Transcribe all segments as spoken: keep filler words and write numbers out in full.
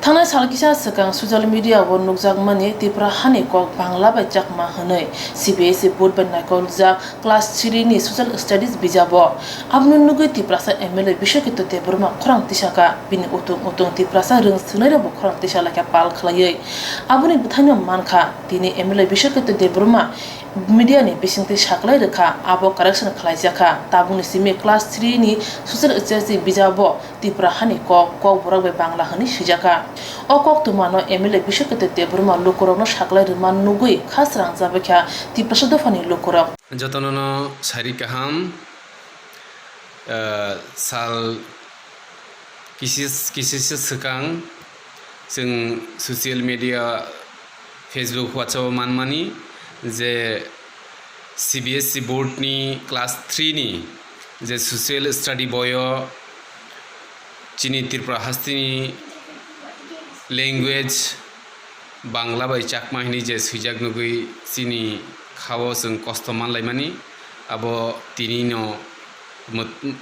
Thangnai sal kisa swkang social media o nukjakmani Tipra hani kok Bangla bai Chakma hwnwi C B S E board bai naikoljak class three ni social studies bijabo. Abono nugwi Tiprasa M L A Bishekito Debbarma khorang tisaka, bini utung utung Tiprasa rwng swngnairokbo khorang tisa laikha pal khlaiwi. Aboni bwthaino mankha, tini M L A Bishekito Debbarma media ni bisingtwi saklai rwkha, abo correction khlaijakha. Tabukni simi class three ni social studies bijabo Tipra hani kok, Kokborok bai Bangla hwnwi swijakha. O koktwmano M L A Bishekito Debbarma lukurokno saklai rwma nugwi kha srangjabaikha Tiprasa dophani lukurok. Jotono no sari kaham, eh, sal kisis-, kisisa swkang chwng social media, Facebook, WhatsApp o manmani je C B S E board ni class three ni je social study boyo chini Tripura hasteni language Bangla bai Chakma hwnwi je swijak nugwi chini khao chwng kosto manlaimani, abo tinino mot-,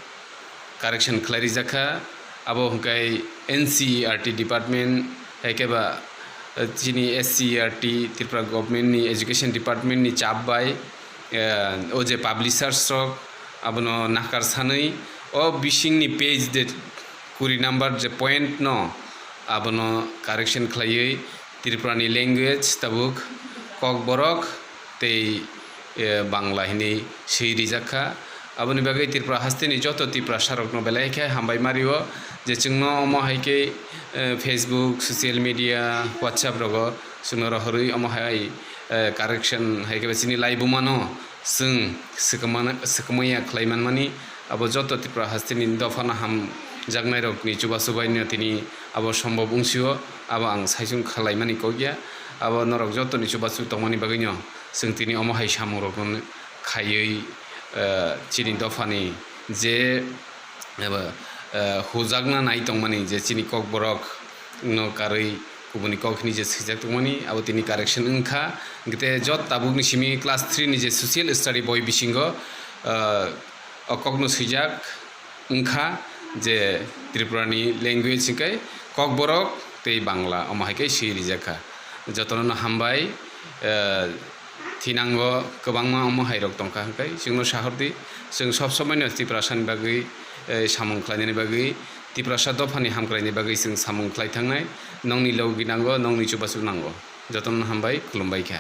correction khlai rijak kha. Abo hwnkhe N C E R T department, hai khe ba, eh, chini S C E R T, Tripura government ni education department ni chap bai, eh, o je publishers rok abono nakar sanwi o bisingni page de kuri number je point no abono correction khlaiwi Tripura ni language tabuk Kokborok tei, eh, Bangla hwnwi swi rijak kha. Aboni bagwi Tripura hasteni joto Tiprasa rokno belai khe hambai ma rio je chwngno omo hai khe, eh, Facebook, social media, WhatsApp rogo chwngno rohorwi omo hai, eh, correction hai khe ba chini laibuma no chwng swkama-, swkamaiya khlai manmani, abo joto Tripura hasteni dophano hamjaknairokni chubachu baino tini abo sombhob wngsio, abo ang saichung khlaimani kok ya. Abo norok jotoni chubachu tongmani bagwino chwng tini omo hai samungrokno khaiwi, eh, chini dophani je eba, eh, hujakna nai tongmani je chini Kokborok no karwi kubuni kok hwnwi je swijak tongmani, abo tini correction wngkha. Hwnkhe jot tabukni simi class three ni je social study boi bisingo, eh, o kokno swijak wngkha je Tripura ni language hwnkhe Kokborok tei Bangla, omo hai khe swi rijak kha. Jotono no hambai, eh, Thinango kwbangma omo hai rok tongkha hwnkhe chwngno sahordi, chwng sob somoino Tiprasa ni bagwi, eh, samung khlainani bagwi, Tiprasa dophani hamkraini bagwi chwng samung khlai thangnai. Nongni logi nango, nongni chubachu nango. Jotono hambai, khulumbai kha.